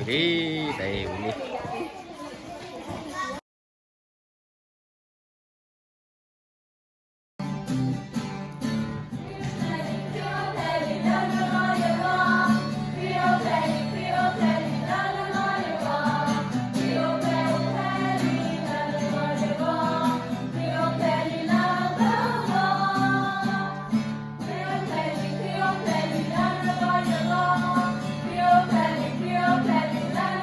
အ့ တၢ်အံၤဝံၤလံ.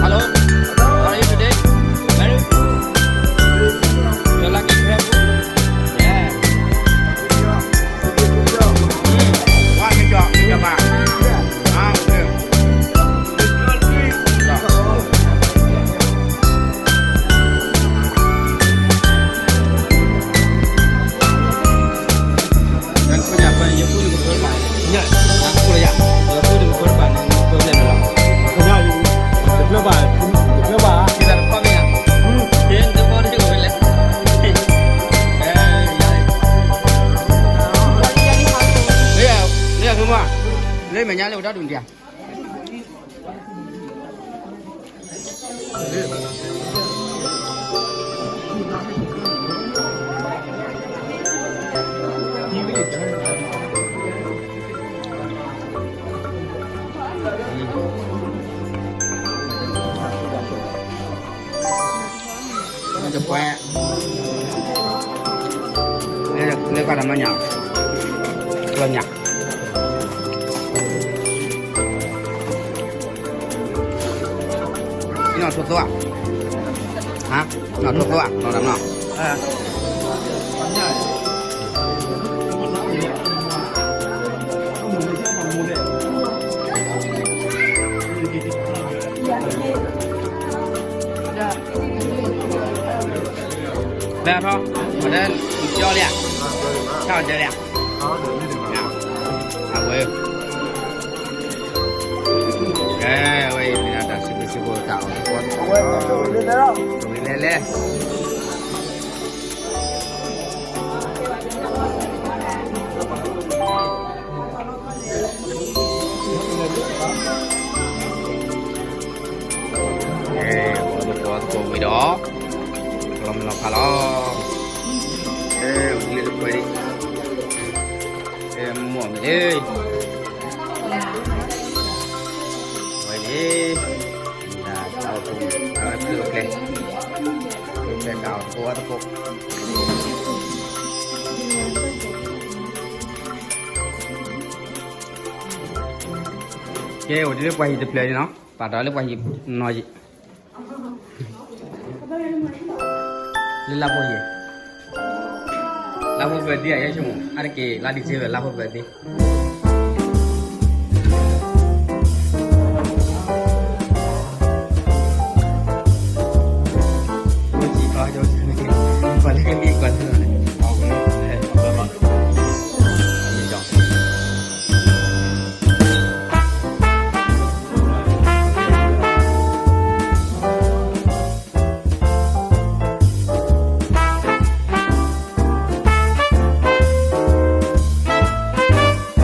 Hello, how are you today? Very good. You're lucky to have food. Yeah. Mm. Why you got me about? Ah, okay. Lê mẹ nhá lê đá đùn kìa. Pwẹ, lê kho tၢ်မၤညၣ်, ကလီၤညၣ်, နီၢ်ထိၣ်သိ, နီၢ်ထိၣ်သိ, နီၢ်တၢ်မနီၤ. လၢအထီ, ဝဲဒၣ်, ကၠီလံဧါ, ဆၣ်အီၤကၠီလံဧါ, အဝဲ, ကဲ, အဝဲအံၤမ့ၢ်ဒၣ်တၢ်စံးဘျုးစံးဖှိၣ် တၢ်အီၣ်တၢ်အီ, လဲၤလဲၤ ကဲ, အီၣ်သကိးအီသကိးဝံၤဒီး, ကလီၤမုၢ်လီၤဖးလီၤ. ကဲ, ဝံၤလၢတပှဲၤဒံး, ကဲ, မိၢ်မ့ၢ်လၢ, ဝဲန့ၣ်, တၢ်အီၣ်သကိး, အဝဲဖုၣ်ဖျဲး, ဖုၣ်ဖျဲးတၢ်အီၣ်သကိးအီသကိး. ကဲ, အိၣ်ဒ်လၢပှၤဟံၣ်တဖျၢၣ်န့ၣ်လီၤ, ပာ်တၢ်လၢပှၤဟံၣ်နီၢ်ယံၤ, လၢလါဖိယံၤ, လါဖိပၢၤဒ့အယဲၢ်ဆိကမိၣ် အါတက့ၢ် လါDecember လါဖိပၢၤဒ့.